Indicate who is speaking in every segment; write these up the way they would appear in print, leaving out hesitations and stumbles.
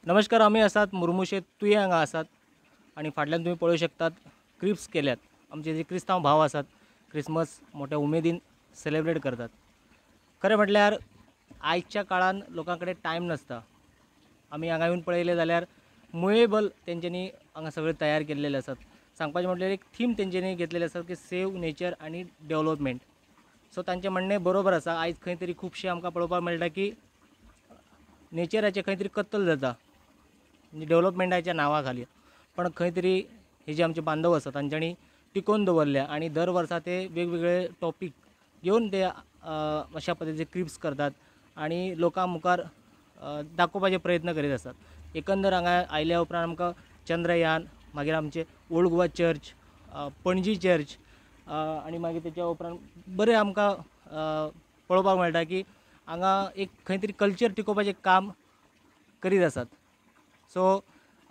Speaker 1: नमस्कार, आमी आसात मुर्मुशे तुयें हांगा आसात आनी फाटल्यान तुमी पळोवंक शकतात क्रिप्स केल्यात. आमचे जे क्रिस्तांव भाव आसात क्रिसमस मोठ्या उमेदीन सेलिब्रेट करतात. खरें म्हटल्यार आयच्या काळान लोकां कडेन टायम नासता. आमी हांगा येवन पळयलें जाल्यार मुवेबल तेंच्यांनी हांगा सगळें तयार केल्लेले आसात. सांगपाचें म्हटल्यार एक थीम तेंच्यांनी घेतलेली आसा की सेव नेचर आनी डेवलपमेंट. सो तांचें म्हणणें बरोबर आसा. आयज खंय तरी खुबशें आमकां पळोवपाक मेळटा की नेचराचें खंय तरी कत्तल जाता म्हणजे डेवलपमेंटाच्या नांवा खाली. पण खंय तरी हे जे आमचे बांधव आसा तांच्यांनी टिकोवन दवरल्या आनी दर वर्सा ते वेगवेगळे टॉपीक घेवन ते अशा पद्दतीचे क्रिप्स करतात आनी लोकां मुखार दाखोवपाचे प्रयत्न करीत आसात. एकंदर हांगा आयल्या उपरांत आमकां चंद्रयान, मागीर आमचे old Goa church, Panaji church आनी मागीर तेच्या उपरांत बरें आमकां पळोवपाक मेळटा की हांगा एक खंय तरी कल्चर टिकोवपाचें काम करीत आसात. सो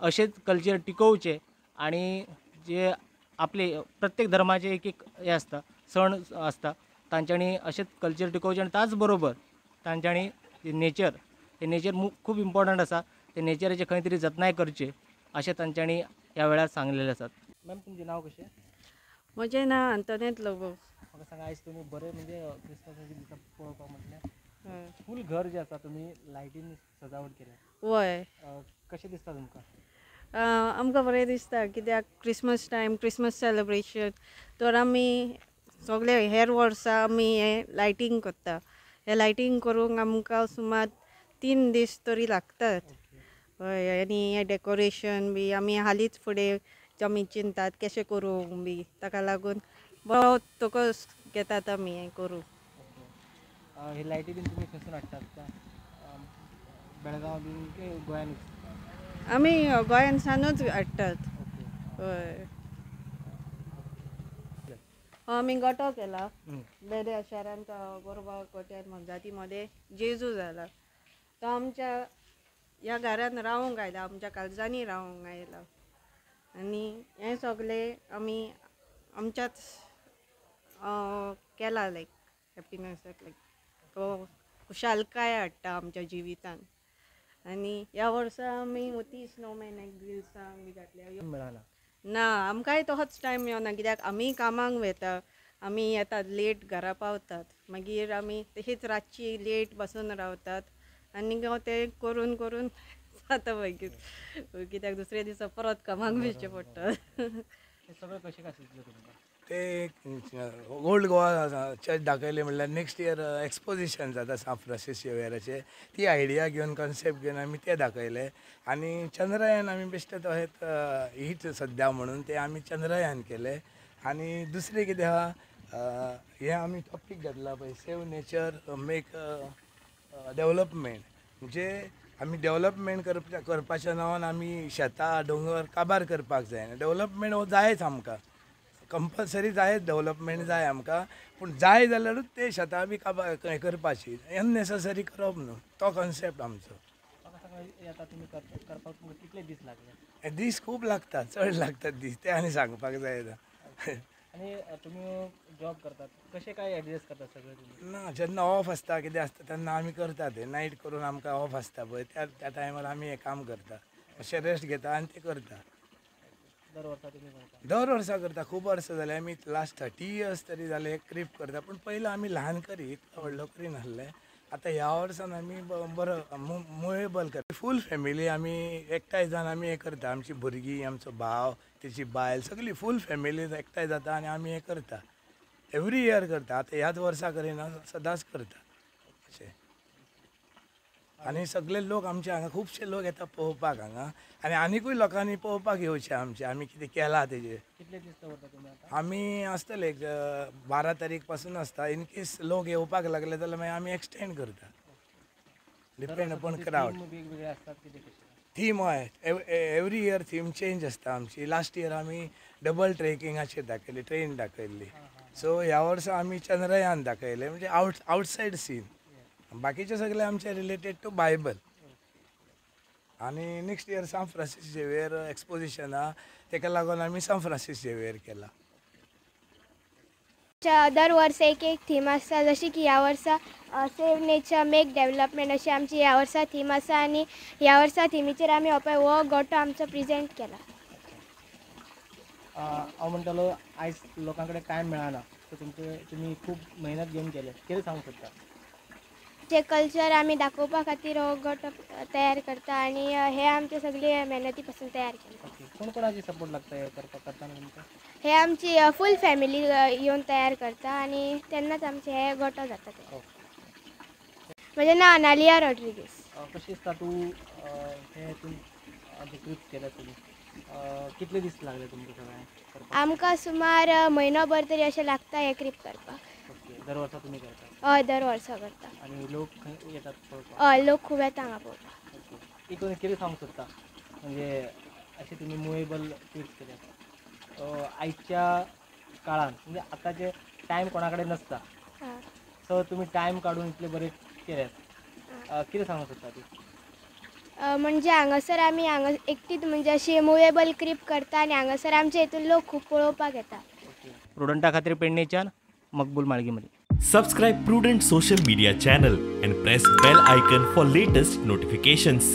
Speaker 1: अशेंच कल्चर टिकोवचें आनी जे आपले प्रत्येक धर्माचे एक एक हें आसता, सण आसता, तांच्यांनी अशेंच कल्चर टिकोवचें आनी त्याच बरोबर तांच्यांनी नेचर, हे नेचर खूब इम्पॉर्टंट आसा, ते नेचराचे खंय तरी जतनाय करचे अशें तांच्यांनी ह्या वेळार सांगलेलें आसात. मॅम, तुमचें नांव कशें?
Speaker 2: म्हजें नांव आंतोनेत लोबो.
Speaker 1: म्हाका सांगा, आयज तुमी बरें म्हणजे क्रिसमसाच्या दिसा पळोवपाक म्हटल्यार फूल घर जें आसा तुमी लायटीन सजावट केल्या.
Speaker 2: वय.
Speaker 1: कशें दिसता तुमकां?
Speaker 2: आमकां बरें दिसता कित्याक क्रिसमस टायम, क्रिसमस सेलिब्रेशन तर आमी सगळे हेर वर्सा आमी हें लायटींग करता. हें लायटींग करूंक आमकां सुमार 3 दीस तरी लागतात. हय, आनी हें डेकोरेशन बी आमी हालींच फुडें आमी चिंतात कशें करूंक बी, ताका लागून बरो तकस घेतात आमी हें करूंक.
Speaker 1: हे लायटी बीन तुमी खंयसून हाडटात का? बेळगांव बीन की गोंयानूच?
Speaker 2: आमी गोंयांसानूच हाडटात. हय, आमी गोटो केला बेल्या शारांत गोरवा गोट्यान मोनजाती मदें जेजू जाला, तो आमच्या ह्या घरान रावंक आयला, आमच्या काळजांनी रावंक आयला आनी हें सगळें आमी आमच्याच केला, लायक हॅपिनसाक, लायक तो खुशालकाय हाडटा आमच्या जिवितान. आनी ह्या वर्सा आमी मोती स्नोमॅन ग्रिल्सांक बी घातल्या. ना, आमकांय तोच टायम मेळना कित्याक आमी कामाक वता, आमी येतात लेट घरा पावतात, मागीर आमी तशीच रातची लेट बसून रावतात आनी तें करून करून जाता मागीर, कित्याक दुसऱ्या दिसा परत कामाक वचचें पडटा.
Speaker 1: सगळें कशें काय सुचलें तुमकां?
Speaker 3: ते ओल्ड गोवा चर्च दाखयले म्हणल्यार नेक्स्ट इयर एक्सपोजिशन जाता सांत फ्रांसीस झेवियराचें, ती आयडिया घेवन कॉन्सेप्ट घेवन आमी ते दाखयले. आनी चंद्रयान आमी बेश्टे तशेंच हीट सद्या म्हणून ते आमी चंद्रयान केले. आनी दुसरें कितें आहा, हें आमी टॉपीक घेतला पळय, सेव नेचर मेक डेवलपमेंट. म्हणजे आमी डेवलपमेंट करपाच्या नांवान आमी शेतां दोंगर काबार करपाक जायना. डेवलपमेंट हो जायच आमकां, कंपल्सरी जायच, डेवलपमेंट जाय आमकां, पूण जाय जाल्यारूच ते शेतां बी काबार हें करपाची, अननेसेसरी करप न्हू, तो कॉन्सेप्ट आमचो.
Speaker 1: कितले दीस लागले?
Speaker 3: दीस खूब लागतात, चड लागतात दीस, ते आनी सांगपाक जायना.
Speaker 1: आनी तुमी जॉब करतात, कशें काय एडजस्ट करतात सगळें तुमी?
Speaker 3: ना, जेन्ना ऑफ आसता कितें आसता तेन्ना आमी करतात, ते नायट करून आमकां ऑफ आसता पळय त्या टायमार आमी हें काम करता, मातशें रेस्ट घेता आनी तें करता.
Speaker 1: दर वर्सा तुमी करता?
Speaker 3: दर वर्सा करता, खूब वर्सां जालीं आमी, लास्ट 30 इयर्स तरी जाले क्रिप करता. पूण पयलीं आमी ल्हान करी, इतलो व्हडलो करिनासले. आतां ह्या वर्सान आमी बरो मुवेबल करता. फूल फॅमिली आमी एकठांय जावन आमी हें करता. आमची भुरगीं, आमचो भाव, तेची बायल, सगळी फूल फॅमिली एकठांय जाता आनी आमी हें करता. एवरी इयर करता, आतां ह्याच वर्सा करिना, सदांच करता अशें. आनी सगळे लोक आमचे हांगा खुबशे लोक येता पळोवपाक हांगा, आनी आनिकूय लोकांनी पळोवपाक येवचें आमचें, आमी कितें केलां तेजें.
Speaker 1: कितले दीस दवरता तुमी आतां?
Speaker 3: आमी आसतले एक 12 तारीख पासून आसता. इन केस लोक येवपाक लागले जाल्यार मागीर आमी एक्सटेंड करता, डिपेंड अपॉन क्रावड.
Speaker 1: वेगवेगळे आसतात कितें कशें?
Speaker 3: थीम हय, एवरी इयर थीम चेंज आसता आमची. लास्ट इयर आमी डबल ट्रेकिंगाचेर दाखयली, ट्रेन दाखयल्ली. सो ह्या वर्सा आमी चंद्रयान दाखयलें, म्हणजे आवटसायड सीन. बाकीचे सगळे आमचे रिलेटेड टू बायबल. आनी नेक्स्ट इयर सांत फ्रांसीस झेवियर एक्सपोजिशन आहा, तेका लागून आमी सांत फ्रांसीस झेवियर केला.
Speaker 4: दर वर्सा एक एक थीम आसता, जशी की ह्या वर्सा सेव नेचर मेक डेवलपमेंट अशी आमची ह्या वर्सा थीम आसा आनी ह्या वर्सा थिमीचेर आमी हो पळय हो गोटो आमचो प्रेजेंट केला.
Speaker 1: हांव म्हणटालो आयज लोकां कडेन टायम मेळना, सो तुमचे तुमी खूब मेहनत घेवन केले, कितें सांगूंक सोदता?
Speaker 4: जे कल्चर आमी दाखोवपा खातीर हो गोटो तयार करता आनी हे आमचे सगळे मेहनती पासून तयार केले.
Speaker 1: ओके, कोण कोणाची सपोर्ट लागता हे करपाक करतना तुमकां?
Speaker 4: हे आमची फूल फॅमिली येवन तयार करता आनी तेन्नाच आमचे हे गोटो जाता ते. म्हजें नांव अनालिया रॉड्रिगीस.
Speaker 1: कशी दिसता तूं हे तूं जे क्रिप्स केल्या तुमी, कितले दीस लागले तुमकां सगळें?
Speaker 4: आमकां सुमार म्हयनोभर तरी अशें लागता हे क्रिप करपाक.
Speaker 1: ओके, दर वर्सा तुमी करता?
Speaker 4: हय, दर वर्सा करता.
Speaker 1: आनी लोक खंय येतात पळोवपाक?
Speaker 4: हय, लोक खूब येता हांगा पळोवपाक.
Speaker 1: ओके, एक कितें सांगूंक सोदता, म्हणजे अशें तुमी मुवेबल क्रिप्स केल्यात, आयच्या काळान म्हणजे आतांचे टायम कोणा कडेन नासता, सो तुमी टायम काडून इतले बरे केल्यात, कितें सांगूंक सोदता तूं?
Speaker 4: म्हणजे हांगासर आमी हांगा एकटीच म्हणजे अशी मुवेबल क्रिप करता आनी हांगासर आमच्या हितून लोक खूब पळोवपाक येता.
Speaker 1: प्रुडंटा खातीर पेडणेच्यान मकबूल माळगीमरी.
Speaker 5: Subscribe Prudent social media channel and press bell icon for latest notifications.